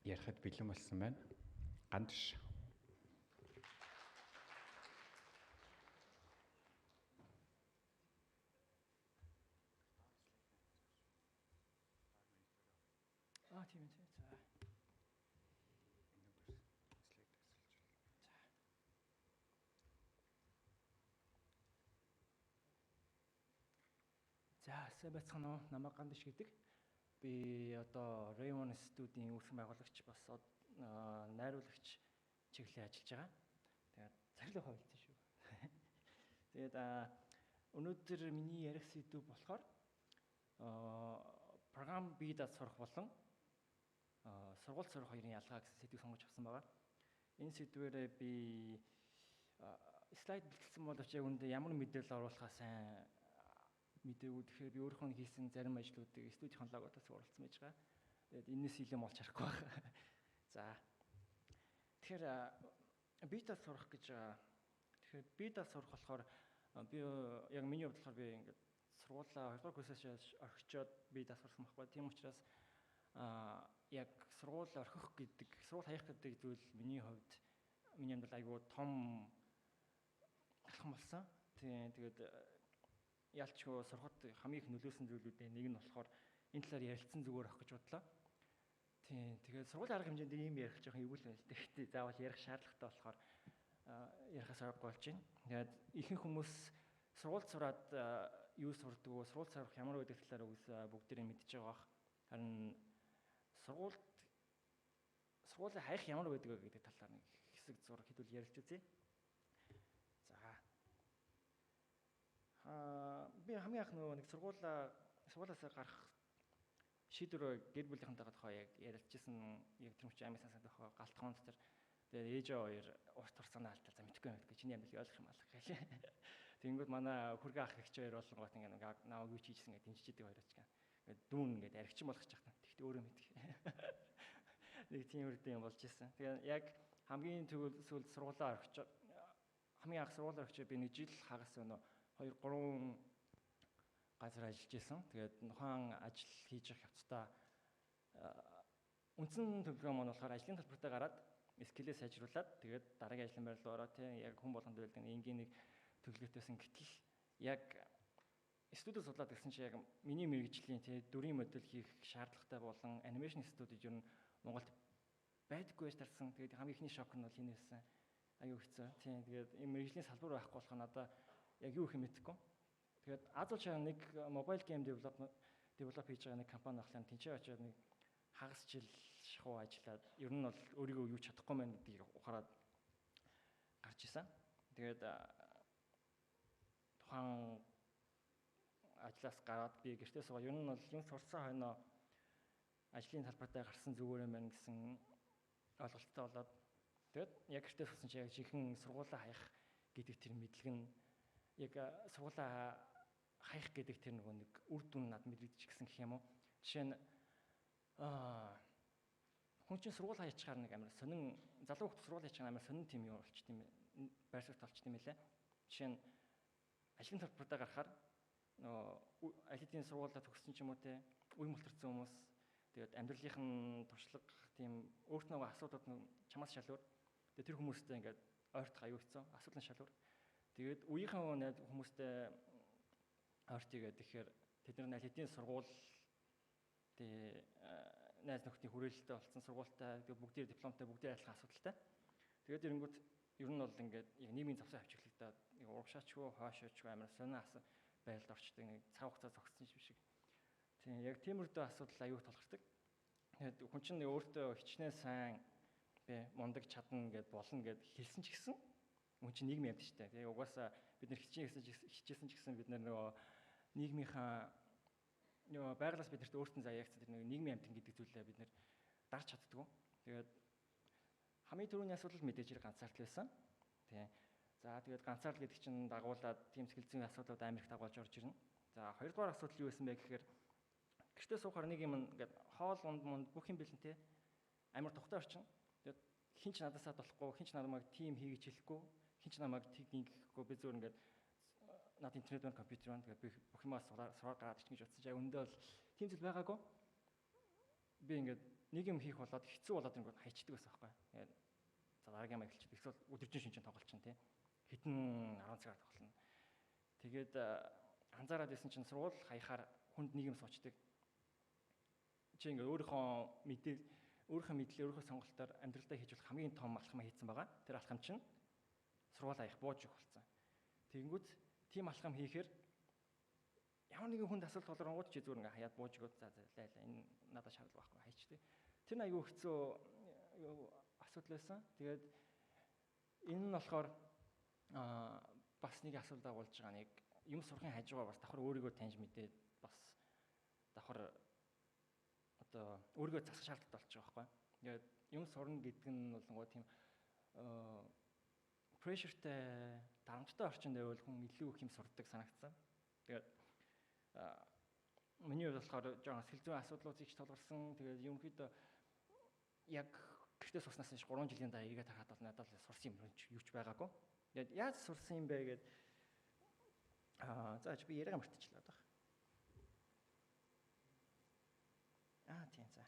Ярихад бэлэн болсон байна. Гандш. Аа, тийм ээ. За. За. За, сайн байцгаана уу? Намайг Гандш гэдэг. Би одоо Raymond студийн үүсгэн байгуулагч, бас найруулагч чиглэлээр ажиллаж байгаа. Тэгээд цахилгаан хавьлцсан шүү. Тэгээд өнөөдөр миний ярих сэдэв болохоор програм бие дааж сурах болон сургууль сурах хоёрын ялгаа гэсэн сэдвийг сонгож авсан байгаа. Энэ сэдвээрээ би слайд бэлтгэлсэн боловч яг үүндээ ямар мэдээлэл оруулахаа сайн мэдээгүй. Тэгэхээр би өөрийнхөө хийсэн зарим ажлуудыг студийн логотоос оруулсан байж байгаа. Тэгээд энэс илүү олж харахгүй байна. За. Тэгэхээр бие дааж сурах гэж байгаа. Тэгэхээр бие дааж сурах болохоор би яг миний хувьд болохоор би ингээд сургуулаа 2 дугаар курсаас орхичоод бие дааж сурсан байхгүй. Тийм учраас яг сургууль орхих гэдэг, сургууль хаях гэдэг зүйл миний хувьд, миний амьдрал айгүй том алхам болсон. Тийм, тэгээд ялчгүй сурахад хамгийн их нөлөөсөн зүйлүүдийн нэг нь болохоор энэ талаар ярилцсан зүгээр авах гэж бодлоо. Тийм, тэгээд сургуулийн арга хэмжээнд ийм ярих жоохон эвгүй л байна л дээ. Гэхдээ заавал ярих шаардлагатай болохоор ярихаас аргагүй болж байна. Тэгээд ихэнх хүмүүс сургууль сураад юу сурдаг вэ? Сургууль сурах ямар байдаг талаар үгүйс бүгдээрээ мэдж байгаа бах. Харин сургуулийн хаях ямар байдаг вэ гэдэг талаар нэг хэсэг зураг хэдүүл ярилж үзье. За. Би хамгийн анх нөгөө нэг сургуулиасаа гарах шийдвэрөө гэр бүлийнхэнтэйгээ тухай яг ярилцчихсан, яг тэр хүчин амин сансан тухай галт тоон дотор. Тэгээд ээжээ хоёр урт турсанаа алдал, за мэдгүй юм гэдгийг чиний амьдралыг ойлгох юм алга гэлээ. Тэнгүүд манай хөргөө ах эгч хоёр болонгоот ингээ нэг намайг юу ч хийжсэн ингээ дэмжиж идэг хоёр очгоо. Ингээ дүүн ингээ аригчин болгож чахтаа. Тэгтээ өөрөө мэдэх. Нэг тийм үрдэн юм болж исэн. Тэгээд яг хамгийн сүүлд сургуулаа орхич, хамгийн анх сургуулаа орхич би нэг жил хагас өнөө 2 3 газар ажиллаж исэн. Тэгээд тухайн ажил хийж явах явцдаа үндсэн төлөвлөгөө маань болохоор ажлын талбартай гараад skill ээ сайжруулад тэгээд дараагийн ажлын байр руу ороо, тийм, яг хүн болгонд байдаг энгийн нэг төлөвлөгөөтэйсэн. Гэтэл яг студид судлаад гэсэн чинь яг миний мэргэжлийн, тийм, дүрийн модель хийх шаардлагатай болон animation студид ер нь Монголд байдаггүй байж тарсан. Тэгээд хамгийн эхний шок нь бол энэ байсан. Аюу хэцүү. Тийм, тэгээд энэ мэргэжлийн салбар байхгүй болохоор надаа яг юу их юм мэдэхгүй. Тэгээд Азул чаа нэг mobile game develop хийж байгаа нэг компани ахлаа тэнцээ очиод нэг хагас жил шахуу ажиллаад ер нь бол өөрийгөө юу чадахгүй мэн гэдгийг ухаарад гарч исэн. Тэгээд тухайн ажлаас гараад би гэртээ суугаа ер нь бол юм сурсан хойноо ажлын талбартай гарсан зүгээр юм байна гэсэн ойлголттой болоод тэгээд яг гэртээ суусан чи яг жинхэнэ сургуулаа хаях гэдэг тэр мэдлэг нь яг сургуулаа хаях гэдэг тэр нөгөө нэг үр дүн над мэдрэгдэж гисэн гэх юм уу. Жишээ нь хүн чинь сургууль хаячихаар нэг амар сонин, залуу хүмүүс сургууль хаячихаар амар сонин тийм юм болчт юм, байр суурьт болчт юм лээ. Жишээ нь ажлын талбартаа гарахаар нөгөө аль хэдийн сургуулиа төгссөн ч юм уу те, үе мөлтөрсөн хүмүүс, тэгээд амьдралынх нь туршлага тийм өөрт нөгөө асуудууд нь чамаас шалуур. Тэгээд тэр хүмүүстэй ингээд ойртох аюу хэцүү, асуудал нь шалуур. Тэгээд үеийнхэн найз хүмүүстэй ойртъё гэхээр тэд нар аль хэдийн сургууль тэгээ найз нөхдийн хүрээлэлтэй болсон, сургуультай, тэгээ бүгдээр дипломтой, бүгдээр адилхан асуудалтай. Тэгээд эренгүүт ер нь бол ингээд яг нийгмийн завсаа хавчиглагдаад нэг урагшаачгүй хойшоочгүй амар сонин асан байдалд орчдөг, нэг цаг хугацаа зогссон юм шиг. Тийм, яг тиймэрхүү асуудал аюу тулгардаг. Тэгээд хүн чинь өөртөө хичнээн сайн би мундаг чадна гэд болно гэд хэлсэн ч гэсэн хүн чинь нийгэм юмд шүү дээ. Тэгээ угаасаа бид нэр хичээсэн ч гэсэн бид нар нөгөө нийгмийнхаа нөгөө байгалаас бид нарт өөртөө заяагцсан тэр нэг нийгмийн амьтан гэдэг зүйлээ бид нэр дарж чаддгүй. Тэгээд хамгийн түрүүний асуудал мэдээж хэрэг ганцаардал байсан. Тийм. За, тэгээд ганцаардал гэдэг чинь дагуулад тийм сэтгэл зүйн асуудлууд амар их дагуулж орж ирнэ. За, хоёрдугаар асуудал юу байсан бэ гэхээр гэртээ суухаар нэг юм ингээд хоол унд мунд бүх юм бэлэн те, амар тухтай орчин. Тэгээд хин ч надаасаа болохгүй, хин ч намайг тим хий гэж хэлэхгүй, хин ч намайг тийг ингэхгүй, би зүгээр ингээд над интернет байна, компьютер байна. Тэгээд би бүх юмаа сураад гараад ирчих гэж бодсон чинь яг өндөө бол тийм зүйл байгаагүй. Би ингээд нэг юм хийх болоод хэцүү болоод ингээд хайчдаг байсан байхгүй. Тэгээд за дараагийн юм эхэлчихдэг. Эсвэл өдөржин шинжин тоглолчин тий. Хэдэн 10 цагаар тоглоно. Тэгээд анзаараад байсан чинь сургууль хаяхаар хүнд нэг юм суучдаг. Чи ингээд өөрийнхөө мэдээл, өөрийнхөө мэдлээ, өөрийнхөө сонголтоор амьдралдаа хийж болох хамгийн том алхам хийцэн байгаа. Тэр алхам чинь сургууль хаях бууж өгөх болсон. Тэгэнгүүт тийм алхам хийхээр ямар нэгэн хүнд асуулт толгорнгууд чи зүгээр ингээ хаяад бууж өгөөд за за лайла энэ надад шаардлага байхгүй хайчдаг. Тэр нь айгүй хэцүү асуудал байсан. Тэгээд энэ нь болохоор бас нэг асуулт агуулж байгаа нэг юм сурахын хажуугаар бас давхар өөрийгөө таньж мэдээд бас давхар одоо өөрийгөө засах шаардлагатай болчих жоох байхгүй. Тэгээд юм сурна гэдэг нь болонгоо тийм pressureтэй дарамттай орчинд байвал хүн илүү их юм сурдаг санагдсан. Тэгээд миний хувьд болохоор жоохон сэтгэл зүйн асуудлууд их тулгарсан. Тэгээд ерөнхийдөө яг гэртээ сурснаас хойш 3 жилийн дараа эргээд харахад бол надад л сурсан юм юу ч байгаагүй. Тэгээд яаж сурсан юм бэ гэд за би яриага мартчихлаа даа. Тийм за.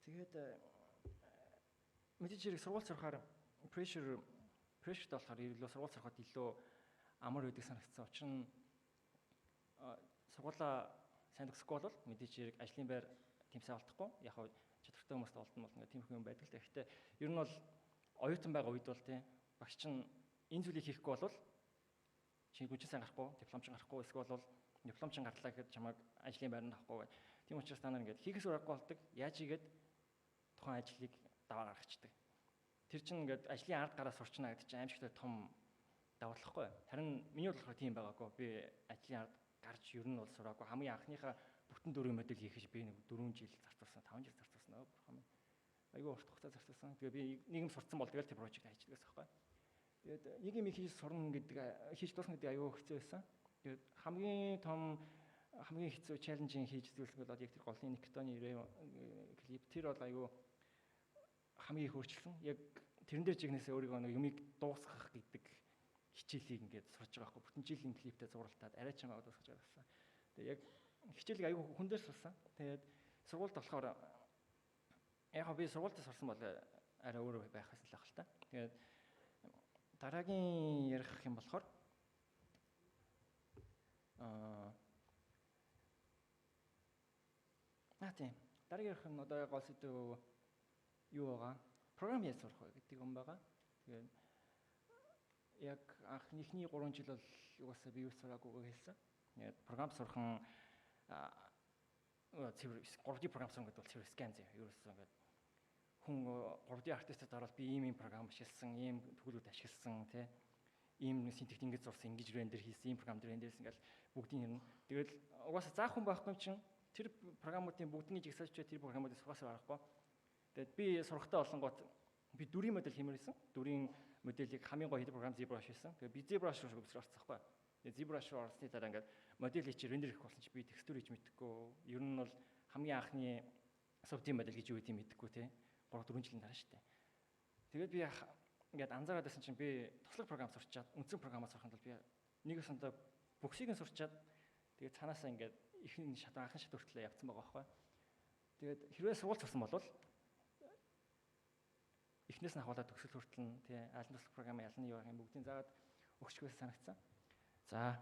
Тэгээд мэдээж хэрэг сургууль сурахаар pressureтэй болохоор илүү сургууль сурахад илүү амар байдаг санагдсан. Учир нь сургуулаа сайн төгсөхгүй бол мэдээж хэрэг ажлын байр тийм сайн олдохгүй. Яг хав чадвартай хүмүүст олдно бол ингээд тиймэрхүү юм байдаг л. Гэхдээ ер нь бол оюутан байгаа үед бол тийм багш чинь энэ зүйлийг хийхгүй бол чи гүжин сайн гарахгүй, диплом чинь гарахгүй, эсвэл бол диплом чинь гарлаа гэхэд чамайг ажлын байранд авахгүй гэх. Тийм учраас та нар ингээд хийхээс ураггүй болдог. Яаж ийгээд тухайн ажлыг даваа гаргачихдаг. Тэр чинь ингээд ажлын ард гараа сурчна гэдэг чинь аимшигтай том давуу талахгүй. Харин миний болохоор тийм байгаагүй. Би ажлын ард гарч ер нь бол сураагүй. Хамгийн анхныхаа бүтэн дөрвөн модель хийхэж би нэг 4 жил зарцуулсан, 5 жил зарцуулсан. Бурхан минь. Айгүй урт хугацаа зарцуулсан. Тэгээ би нэг юм сурцсан бол тэгэл тэр прожект хийчихдэг гэсэн байхгүй. Тэгээд нэг юм хийж сурна гэдэг хийж дуусна гэдэг айгүй хэцүү байсан. Тэгээд хамгийн том хамгийн хэцүү челленжинг хийж зүйл бол яг тэр голын Никтоны клип тэр бол айгүй хамгийн их өөрчилсөн. Яг тэрэн дээр жигнэсээ өөрийгөө нэг юмыг дуусгах гэдэг хичээлийг ингээд сурч байгаа байхгүй. Бүтэн жилийн клиптэй зуралтаад арай ч юм дуусгаж байгаа гэсэн. Тэгээд яг хичээлийг айгүй хүн дээр сурсан. Тэгээд сургуульд болохоор яг би сургуульд сурсан бол арай өөр байх байсан л байх л та. Тэгээд дараагийн ярих юм болохоор тийм. Дараагийн ярих нь одоо гол сэдв юу байгаа? Програм яаж сурах вэ гэдэг юм байгаа. Тэгээд яг анхны эхний 3 жил бол угаасаа би юу сураагүйг хэлсэн. Тэгээд програм сурах нь цэвэр 3D програм сурах гэдэг бол цэвэр скан зэ. Ерөөсөө ингээд хүн 3D артистад ороод би ийм програм ашигласан, ийм төгөлүүд ашигласан, тий. Ийм синтект ингэж зурсан, ингэж рендер хийсэн, ийм програм дээр рендерсэн ингээл бүгдийн юм. Тэгэл угаасаа заах хүн байхгүй юм чинь тэр програмуудын бүгднийг жигсааж тэр програмуудыг сурахаас аргагүй. Тэгээд би сурахтаа олонгууд би дүрийн модель хиймээр байсан. Дүрийн моделийг хамгийн гоё хийдэг програм ZBrush хийсэн. Тэгээд би ZBrush руу өсрө орсон байхгүй. Тэгээд ZBrush руу орсны дараа ингээд модель хийж рендер хийх болсон чи би текстур хийж мэдэхгүй. Ер нь бол хамгийн анхны софтын модель гэж юу гэдгийг мэдэхгүй те. 3-4 жилийн дараа шүү дээ. Тэгээд би ингээд анзаараад байсан чинь би туслах програм сурчаад, үндсэн програмаа сурахын тулд би нэг өсөндөө бүхсийг нь сурчаад тэгээд цаанаасаа ингээд ихэнх шат анхан шат хүртэл явцсан байгаа байхгүй. Тэгээд хэрвээ сургууль сурсан бол эхнээс нь ахуулаад төгсгөл хүртэл нь тий аль туслах програм ялны юу юм бүгдийг заагаад өгчгөөс санагдсан. За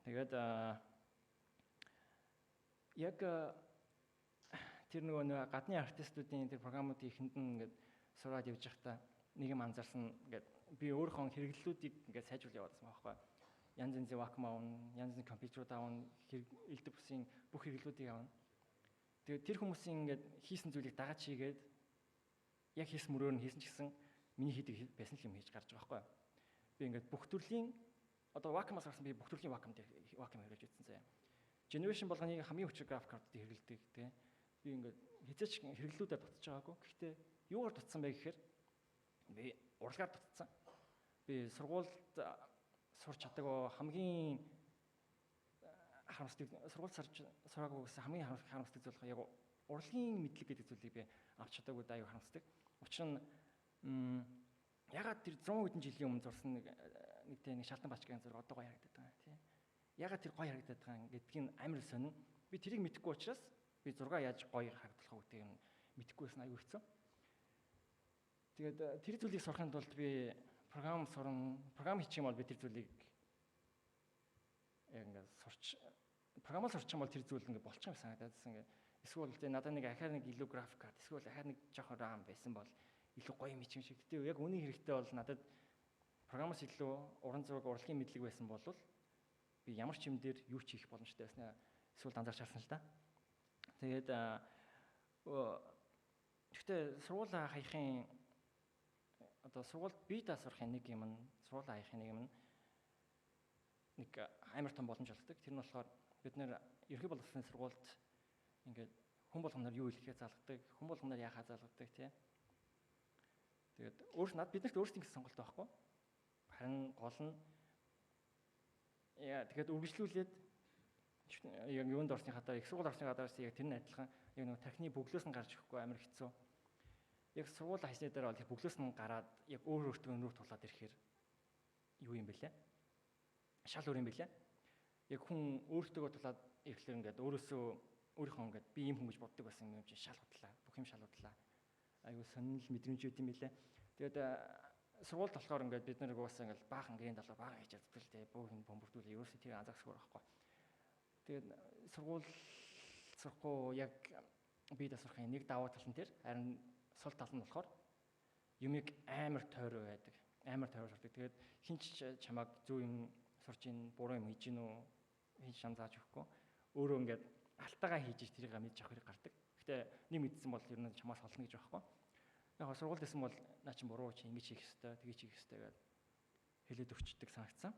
тэгээд яг тэр нөгөө гадны артистуудын тэр програмуудын эхэнд нь ингээд сураад явж байхдаа нэг юм анзаарсан, ингээд би өөрийнхөө хэрэглэлүүдийг ингээд сайжруулж яваадсан байхгүй. Янз янзын вакуум авна, янз янзын компьютерууд авна, элдв бусын бүх хэрэглүүдийг авна. Тэгээд тэр хүмүүсийн ингээд хийсэн зүйлийг дагаад хийгээд яг хийсэн мөрөөр нь хийсэн ч гэсэн миний хийдэг байсан л юм хийж гарч байгаа байхгүй. Би ингээд бүх төрлийн одоо вакуумаас гарсан би бүх төрлийн вакуум дээр вакуум хэрэглэж үзсэн заяа. Generation болгоны хамгийн хүчтэй график картыг хэрэглэдэг тий. Би ингээд хизээч хэрэглүүдээр дутж байгаагүй. Гэхдээ юугаар дутсан бэ гэхээр би урлагаар дутсан. Би сургуульд сурч чадаагүй хамгийн харамсдаг сургууль сураагүй гэсэн хамгийн харамсдаг зүйл яг урлагийн мэдлэг гэдэг зүйлийг би авч чадаагүй аюу харамсдаг. Учир нь ягаад тэр 100 хэдэн жилийн өмнө зурсан нэг нэг шалтан бачгийн зураг одоо гоё харагдаад байгаа тийм. Ягаад тэр гоё харагдаад байгаа гэдгийг амар сонин. Би тэрийг мэдэхгүй учраас би зураг яаж гоё харагдах вэ гэдгийг нь мэдэхгүй байсан, аюу хэцүү. Тэгээд тэр зүйлийг сурахын тулд би програм суран, програм хийчих юм бол би тэр зүйлийг яг ингээд сурч, програмаар сурчих юм бол тэр зүйл ингээд болчих юм санагдаад байсан. Ингээд эсвэл тэ надад нэг ахаар нэг илүү график карт, эсвэл ахаар нэг жоохон RAM байсан бол илүү гоё юм хийчих юм шиг. Гэтэ яг үнийн хэрэгтэй бол надад програмаас илүү уран зураг, урлагийн мэдлэг байсан бол би ямар ч юм дээр юу ч хийх боломжтой байснаа эсвэл анзаарч харсан л да. Тэгээд гэхдээ сургуулаа хаяхын одоо сургуульд бие даа сурахын нэг юм нь, сургуулаа хаяхын нэг юм нь нэг амар том боломж олгодог. Тэр нь болохоор бид нэр ерөнхий боловсролын сургуульд ингээд хүн болгоноор юу хэлэхээ залгадаг, хүн болгоноор яахаа залгадаг тий. Тэгээд өөр над биднэрт өөрсдийн гэсэн сонголт байхгүй. Харин гол нь яа тэгээд үргэлжлүүлээд яг юунд орсны хадаа, их сургууль орсны хадаас яг тэр нь адилхан яг нэг тархины бөглөөс нь гарч ирэхгүй амар хэцүү. Яг сургууль хайсны дараа бол бөглөөс нь гараад яг өөр өөртөө нүүр тулаад ирэхээр юу юм бэлээ? Шал өөр юм бэлээ. Яг хүн өөртөөгөө тулаад ирэхлээр ингээд өөрөөсөө өөрийнхөө ингээд би ийм хүн гэж боддог байсан юм чинь шал худлаа. Бүх юм шал худлаа. Айгуу сонирхол мэдрэмж үүд юм бэлээ. Тэгээд сургуульд болохоор ингээд бид нар угаасаа ингээд баахан гэрийн далаа баахан хийж чаддаг л дээ. Бүх юм бөмбөрдүүл ерөөсөө тэр анзаарсгүй байхгүй. Тэгээд сургууль сурахгүй яг бие дасрахын нэг давуу тал нь тэр, харин сул тал нь болохоор юмыг амар тойроо байдаг. Амар тойроо сурдаг. Тэгээд хинч чамайг зөв юм сурч ийн, буруу юм хийж гин үү, хинч чам зааж өгөхгүй. Өөрөө ингээд алтаагаа хийж тэрийг мэдж авах хэрэг гардаг. Гэтэ нэг мэдсэн бол ер нь чамаас олно гэж байхгүй. Яг сургуульд байсан бол наа чин буруу, чи ингэж хийх ёстой, тэгэж хийх ёстой гэдээ хэлээд өгчдөг санагдсан.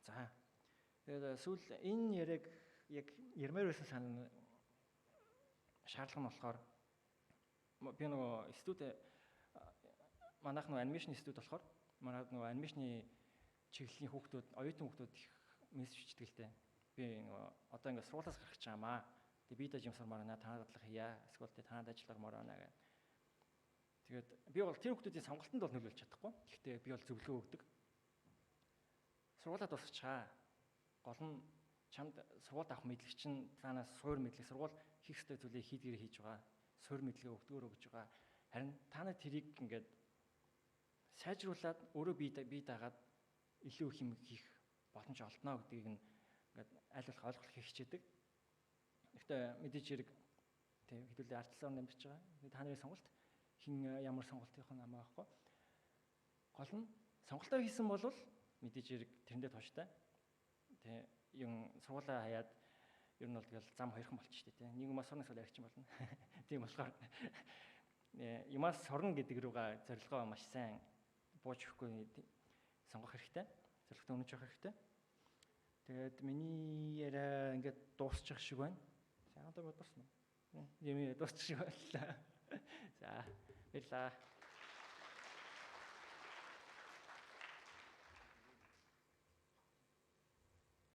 За. Тэгээд сүүл энэ яриаг яг ярмаар байсан санаа шаардлага нь болохоор би нөгөө студи манайх нөгөө анимашн студи болохоор манай нөгөө анимашны чиглэлийн хүүхдүүд, оюутан хүүхдүүд их мессеж бичдэг л дээ. Би нөгөө одоо ингээд сургуулиас гарах гэж байгаамаа. Тэгээ би даж юм сурмаар байна, танад дадлах хийя. Эсвэл тэ танад ажилламаар байна гэх. Тэгээд би бол тэр хүүхдүүдийн сонголтонд бол нөлөөлж чадахгүй. Гэхдээ би бол зөвлөгөө өгдөг. Сургуулаа дуусчихаа. Гол нь чамд сургуульд авах мэдлэг чинь цаанаас суур мэдлэг, сургууль хийх ёстой зүйлийг хийдгээрээ хийж байгаа. Суур мэдлэгээ өгдгөөр өгж байгаа. Харин та нар тэрийг ингээд сайжруулад өөрөө бие дагаад илүү их юм хийх боломж олдно гэдгийг нь ингээд аль болох ойлгох хичээдэг. Гэхдээ мэдээж хэрэг тийм хэдүүлээ ардчлалаар амьдарч байгаа. Та нарын сонголт хин ямар сонголт хийх нь хамаа байхгүй. Гол нь сонголтоо хийсэн бол мэдээж хэрэг тэрэндээ тууштай. Тэ юм сургуулаа хаяад ер нь бол тэгэл зам хоёрхан болчих шүү дээ, тэ. Нэг юмас сурна эсвэл аригчин болно. Тийм болохоор юмас сурна гэдэг рүүгээ зорилгоо маш сайн бууж өгөхгүй сонгох хэрэгтэй. Зорилготой үнэж явах хэрэгтэй. Тэгээд миний яриа ингээд дуусчих шиг байна. За одоо бодсон уу? Юм дуусчих шиг байлаа. За баярлалаа.